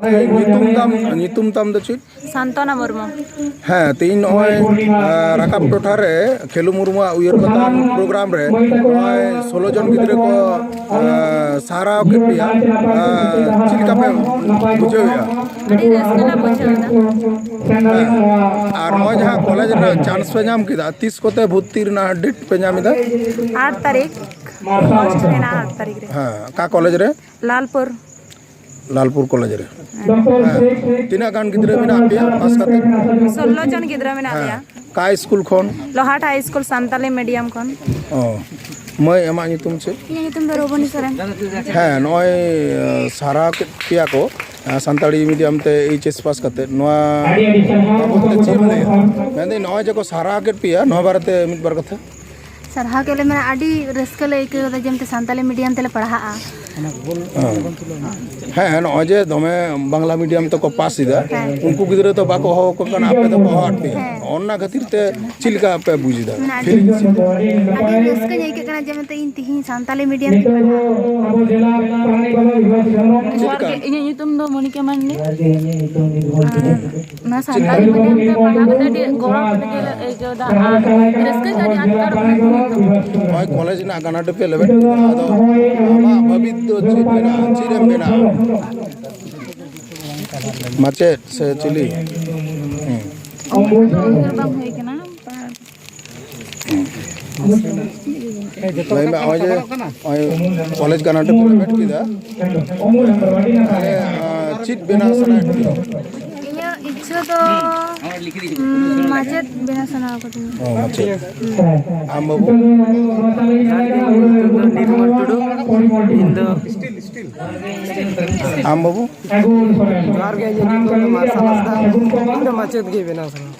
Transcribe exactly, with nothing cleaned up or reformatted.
ᱧᱩᱛᱩᱢ ᱛᱟᱢ, ᱧᱩᱛᱩᱢ ᱛᱟᱢ ᱫᱚ ᱪᱮᱫ? ᱥᱟᱱᱛᱚᱱᱟ ᱢᱩᱨᱢᱩ᱾ ᱦᱮᱸ, ᱛᱮᱦᱮᱧ ᱱᱚᱜᱼᱚᱭ, ᱟ, ᱨᱟᱠᱟᱵ ᱴᱚᱴᱷᱟ ᱨᱮ ᱠᱷᱮᱞᱩ ᱢᱩᱨᱢᱩᱣᱟᱜ ᱩᱭᱦᱟᱹᱨ ᱠᱟᱛᱷᱟ ᱯᱨᱳᱜᱨᱟᱢ ᱨᱮ ᱱᱚᱜᱼᱚᱭ ᱥᱳᱞᱳ ᱡᱚᱱ ᱜᱤᱫᱽᱨᱟᱹ ᱠᱚ, ᱟ, ᱥᱟᱨᱦᱟᱣ ᱠᱮᱫ ᱯᱮᱭᱟ᱾ ᱟ, ᱪᱮᱫ ᱞᱮᱠᱟ ᱯᱮ ᱵᱩᱡᱷᱟᱹᱣᱮᱫᱼᱟ? ᱟᱹᱰᱤ ᱨᱟᱹᱥᱠᱟᱹ ᱞᱮ ᱵᱩᱡᱷᱟᱹᱣ ᱮᱫᱟ᱾ ᱦᱮᱸ, ᱟᱨ ᱱᱚᱜᱼᱚᱭ ᱡᱟᱦᱟᱸ ᱠᱚᱞᱮᱡᱽ ᱨᱮᱱᱟᱜ ᱪᱟᱱᱥ ᱯᱮ ᱧᱟᱢ ᱠᱮᱫᱟ, ᱛᱤᱥ ᱠᱚᱛᱮ ᱵᱷᱚᱨᱛᱤ ᱨᱮᱱᱟᱜ ᱰᱮᱴ ᱯᱮ ᱧᱟᱢ ᱮᱫᱟ? ᱟᱴ ᱛᱟᱹᱨᱤᱠᱷ, ᱯᱷᱟᱥᱴ ᱢᱮᱱᱟᱜᱼᱟ ᱟᱴ ᱛᱟᱹᱨᱤᱠᱷ ᱨᱮ᱾ ᱦᱮᱸ, ᱚᱠᱟ ᱠᱚᱞᱮᱡᱽ ᱨᱮ? ᱞᱟᱞᱯᱩᱨ᱾ ᱞᱟᱞᱯᱩᱨ ᱠᱚᱞᱮᱡᱽ ᱨᱮ᱾ ᱦᱮᱸ᱾ ᱛᱤᱱᱟᱹᱜ ᱜᱟᱱ ᱜᱤᱫᱽᱨᱟᱹ ᱢᱮᱱᱟᱜ ᱯᱮᱭᱟ ᱯᱟᱥ ᱠᱟᱛᱮ? ᱥᱳᱞᱞᱳ ᱡᱚᱱ ᱜᱤᱫᱽᱨᱟᱹ ᱢᱮᱱᱟᱜ ᱞᱮᱭᱟ᱾ ᱦᱮᱸ᱾ ᱚᱠᱟ ᱥᱠᱩᱞ ᱠᱷᱚᱱ? ᱞᱳᱦᱟᱴ ᱦᱟᱭ ᱥᱠᱩᱞ ᱥᱟᱱᱛᱟᱞᱤ ᱢᱤᱰᱤᱭᱟᱢ ᱠᱷᱚᱱ᱾ ᱚ, ᱢᱟᱹᱭ, ᱟᱢᱟᱜ ᱧᱩᱛᱩᱢ ᱪᱮᱫ? ᱤᱧᱟᱹᱜ ᱧᱩᱛᱩᱢ ᱫᱚ ᱨᱚᱵᱚᱱᱤ ᱥᱚᱨᱮᱱ᱾ ᱦᱮᱸ, ᱱᱚᱜᱼᱚᱭ, ᱟᱸ, ᱥᱟᱨᱦᱟᱣ ᱠᱮᱫ ᱯᱮᱭᱟ ᱠᱚ, ᱟᱸ, ᱥᱟᱱᱛᱟᱲᱤ ᱢᱤᱰᱤᱭᱟᱢ ᱛᱮ ᱮᱭᱤᱪ ᱮᱥ ᱯᱟᱥ ᱠᱟᱛᱮ, ᱱᱚᱣᱟ ᱵᱟᱵᱚᱫ ᱛᱮ ᱪᱮᱫ ᱮᱢ ᱞᱟᱹᱭᱟ? ᱢᱮᱱᱫᱟᱹᱧ, ᱱᱚᱜᱼᱚᱭ ᱡᱮ ᱠᱚ ᱥᱟᱨᱦᱟᱣ ᱠᱮᱫ ᱯᱮᱭᱟ, ᱱᱚᱣᱟ ᱵᱟᱨᱮᱛᱮ ᱢᱤᱫ ᱵᱟᱨ ᱠᱟᱛᱷᱟ᱾ ᱥᱟᱨᱦᱟᱣ ᱠᱮᱫ ᱞᱮ ᱢᱮᱱᱟ, ᱟᱹᱰᱤ ᱨᱟᱹᱥᱠᱟᱹ ᱞᱮ ᱟᱹᱭᱠᱟᱹᱣ ᱮᱫᱟ ᱡᱮ ᱢᱤᱫᱴᱮᱱ ᱥᱟᱱᱛᱟᱞᱤ ᱢᱤᱰᱤᱭᱟᱢ ᱛᱮᱞᱮ ᱯᱟᱲᱦᱟᱜᱼᱟ᱾ ᱦᱮᱸ, ᱱᱚᱜᱼᱚᱭ ᱡᱮ ᱫᱚᱢᱮ ᱵᱟᱝᱞᱟ ᱢᱤᱰᱤᱭᱟᱢ ᱛᱮᱠᱚ ᱯᱟᱥ ᱮᱫᱟ, ᱦᱮᱸ᱾ ᱩᱱᱠᱩ ᱜᱤᱫᱽᱨᱟᱹ ᱫᱚ ᱵᱟᱠᱚ ᱦᱚᱦᱚ ᱟᱠᱚ ᱠᱟᱱᱟ, ᱟᱯᱮ ᱫᱚᱯᱮ ᱦᱚᱦᱚ ᱟᱫ ᱯᱮᱭᱟ᱾ ᱦᱮᱸ᱾ ᱚᱱᱟ ᱠᱷᱟᱹᱛᱤᱨ ᱛᱮ ᱪᱮᱫ ᱞᱮᱠᱟ ᱯᱮ ᱵᱩᱡᱽ ᱮᱫᱟ? ᱢᱟᱱᱮ ᱟᱹᱰᱤ, ᱯᱷᱤᱞᱤᱝᱥ ᱪᱮᱫ? ᱟᱹᱰᱤ ᱨᱟᱹᱥᱠᱟᱹᱧ ᱟᱹᱭᱠᱟᱹᱜ ᱠᱟᱱᱟ ᱡᱮ ᱢᱮᱱᱛᱮ ᱤᱧ ᱛᱤᱦᱤᱧ ᱥᱟᱱᱛᱟᱞᱤ ᱢᱤᱰᱤᱭᱟᱢ ᱛᱮ ᱯᱟᱲᱦᱟᱣ᱾ ᱪᱮᱫ ᱡᱚᱦᱟᱨ ᱞᱮᱠᱟ? ᱜᱮ, ᱤᱧᱟᱹᱜ ᱧᱩᱛᱩᱢ ᱫᱚ ᱢᱚᱱᱤᱠᱟ ᱢᱟᱱᱰᱤ᱾ ᱟᱨ ᱚᱱᱟ ᱥᱟᱱᱛᱟᱲᱤ ᱢᱤᱰᱤᱭᱟᱢ ᱛᱮ ᱯᱟᱲᱦᱟᱣ ᱠᱟᱛᱮ ᱟᱹᱰᱤ ᱜᱚᱨᱚᱵᱽ ᱜᱮᱞᱮ ᱟᱹᱭᱠᱟᱹᱣ ᱮᱫᱟ ᱟᱨ ᱨᱟᱹᱥᱠᱟᱹ ᱜᱮ ᱟᱹᱰᱤ ᱟᱴᱠᱟᱨᱚᱜ ᱠᱟᱱᱟ᱾ ᱱᱚᱜᱼᱚᱭ ᱠᱚᱞᱮᱡᱽ ᱨᱮᱱᱟᱜ ᱜᱟᱱᱟᱰᱤ ᱯᱮ ᱞᱮᱵᱮᱫ ᱠᱮᱫᱟ, ᱟᱫᱚ ᱟᱢᱟᱜ ᱵᱷᱟᱹᱵᱤᱛ ᱫᱚ ᱪᱮᱫ ᱢᱮᱱᱟᱜᱼᱟ? ᱪᱮᱫ ᱮᱢ ᱵᱮᱱᱟᱜᱼᱟ? ᱢᱟᱪᱮᱫ ᱥᱮ ᱪᱤᱞᱤ? ᱦᱮᱸ᱾ ᱩᱱᱟᱹᱜ ᱫᱚ ᱩᱭᱦᱟᱹᱨ ᱵᱟᱝ ᱦᱩᱭ ᱠᱟᱱᱟ᱾ ᱞᱟᱹᱭ ᱢᱮ, ᱱᱚᱜᱼᱚᱭ ᱡᱮ, ᱱᱚᱜᱼᱚᱭ ᱠᱚᱞᱮᱡᱽ ᱜᱟᱱᱟᱰᱤ ᱯᱮ ᱞᱮᱵᱮᱫ ᱠᱮᱫᱟ, ᱛᱟᱦᱞᱮ, ᱟᱸ, ᱪᱮᱫ ᱵᱮᱱᱟᱣ ᱥᱟᱱᱟᱭᱮᱫ ᱢᱮᱭᱟ? ᱤᱧᱟᱹᱜ ᱤᱪᱪᱷᱟᱹ ᱫᱚ, ᱩᱸ, ᱢᱟᱪᱮᱫ ᱵᱮᱱᱟᱣ ᱥᱟᱱᱟ ᱠᱟᱫᱤᱧᱟ᱾ ᱚ, ᱢᱟᱪᱮᱫ᱾ ᱦᱩᱸ᱾ ᱟᱢ ᱵᱟᱹᱵᱩ? ᱡᱚᱦᱟᱨ ᱜᱮ, ᱤᱧᱟᱹᱜ ᱧᱩᱛᱩᱢ ᱫᱚ ᱱᱤᱨᱢᱚᱞ ᱴᱩᱰᱩ᱾ ᱤᱧ ᱫᱚ ᱟᱢ ᱵᱟᱹᱵᱩ? ᱡᱚᱦᱟᱨ ᱜᱮ, ᱤᱧᱟᱹᱜ ᱧᱩᱛᱩᱢ ᱫᱚ ᱢᱟᱨᱥᱟᱞ ᱦᱟᱸᱥᱫᱟ᱾ ᱤᱧ ᱫᱚ ᱢᱟᱪᱮᱫ ᱜᱮ ᱵᱮᱱᱟᱣ ᱥᱟᱱᱟᱧᱟ᱾